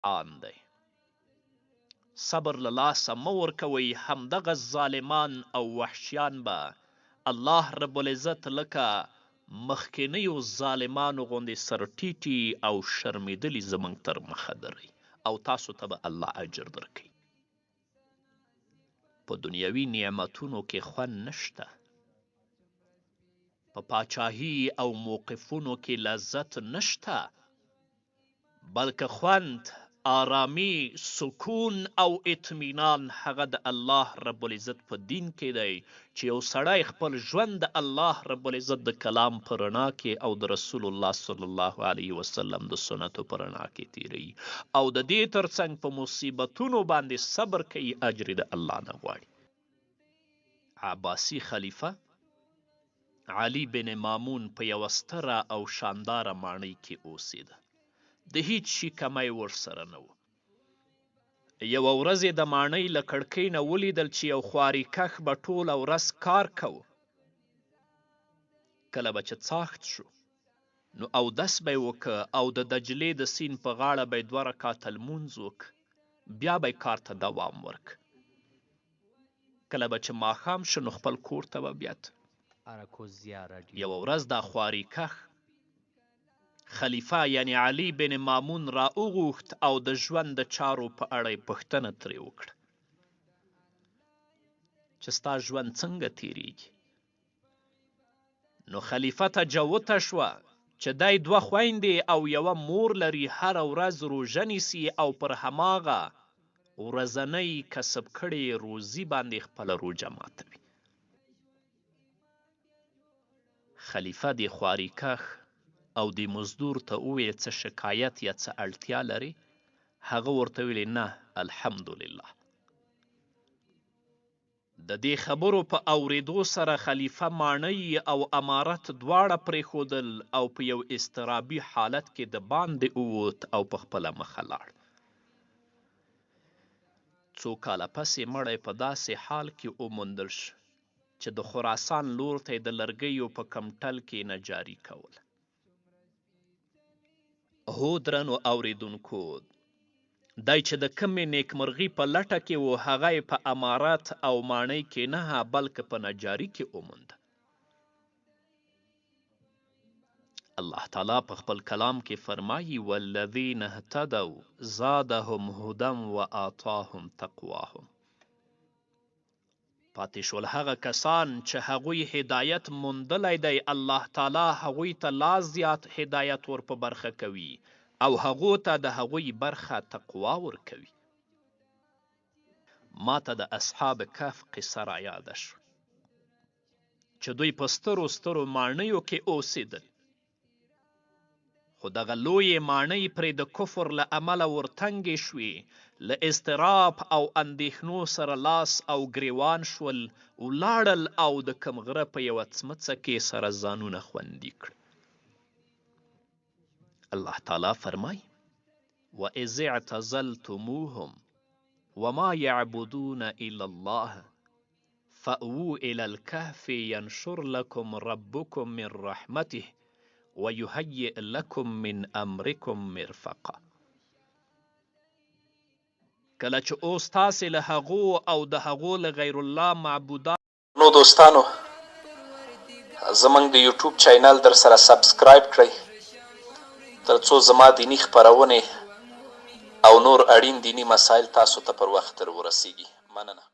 امتحان دی. صبر له لاسه مه ورکوئ همدغه ظالمان او وحشیان به الله رب العزت لکه مخکنیو ظالمانو غوندې سرټیټي او شرمیدلي زمونږ تر مخه دروي او تاسو ته به الله اجر درکوي. په دنیوي نعمتونو کې خوند نشته، په پاچاهي او موقفونو کې لذت نشته، بلکه خوند، آرامي، سکون او اطمینان هغه د الله رب العزت په دین کې دی چې یو سړی خپل ژوند د الله رب العزت د کلام په رڼا کې او د رسول الله صلی الله علیه وسلم د سنتو په رڼا کې تیروي او د دې ترڅنګ په مصیبتونو باندې صبر کوي اجر د الله نه غواړي. عباسي خلیفه علي بن مامون په یوه ستره او شانداره ماڼۍ کې اوسېده. د هیڅ شي کمی ورسره نه و. یوه ورځ یې د ماڼۍ له کړکۍ نه ولیدل چې یو خواریکښ به ټوله ورځ کار کوه. کله به چې څاښت شو، نو اودس به یې وکړ او د دجلې د سیند په غاړه به یې دوه رکعته لمونځ وکړ، بیا به یې کار ته دوام ورکړ. کله به چې ماښام شو نو خپل کور ته به بیا ته. یوه ورځ دا خواریکښ خلیفه یعنی علی بن مامون را وغوښت او د ژوند د چارو په اړه یې پوښتنه ترې وکړه چې ستا ژوند څنګه تیریږي؟ نو خلیفه ته جوته شوه چې دی دوه خویندې او یوه مور لري، هره ورځ روژه نیسي او پر هماغه ورځنۍ کسب کړې روزي باندې خپله روژه ماتوي. خلیفه دې خواریکښ او دې مزدور ته وویل څه شکایت یا څه اړتیا لرې؟ هغه ورته ویلې نه الحمدلله. د دې خبرو په اورېدو سره خلیفه ماڼۍ او امارت دواړه پرېښودل او په یو اضطرابي حالت کې د باندې ووت او په خپله مخه لاړ. څو کاله پس یې مړی په داسې حال کې وموندل شو چې د خراسان لور ته یې د لرګیو په کوم ټل کې نجاري کوله. هو درنو اورېدونکو! دی چې د کومې نېکمرغي په لټه کې و، هغه یې په امارت او ماڼۍ کې نه، بلکه په نجاري کې ومونده. الله تعالی په خپل کلام کې فرمایي، والذین اهتدوا زادهم هدی وآتاهم تقواهم. پاتې شول هغه کسان چې هغوی هدایت موندلی دی الله تعالی هغوی ته لا زیات هدایت ور په برخه کوي او هغو ته د هغوی برخه تقوا ورکوي. ماته د اصحاب کهف قصه رایاده شوه چې دوی په سترو سترو ماڼیو کې اوسېدل خو دغه لویې ماڼۍ پرې د کفر له امله ورتنګې شوې، له اضطراب او اندېښنو سره لاس او ګرېوان شول، ولاړل او د کوم غره په یوه څمڅه کې سره ځانونه خوندي کړل. الله تعالی فرمایي، وَإِذِ اعْتَزَلْتُمُوهُمْ وَمَا يَعْبُدُونَ إِلَّا اللَّهَ فأووا إلى الكهف ينشر لكم ربكم من رحمته ويهيئ لكم من امركم مرفقا. کله چې اوس تاسې له هغو او د هغو له غیر الله معبودانو. نو دوستانو زمونږ د یوټیوب چینل درسره سبسکرایب کړئ ترڅو زما دیني خپرونې او نور اړین دیني مسایل تاسو ته پر وخت در ورسیږي. مننه.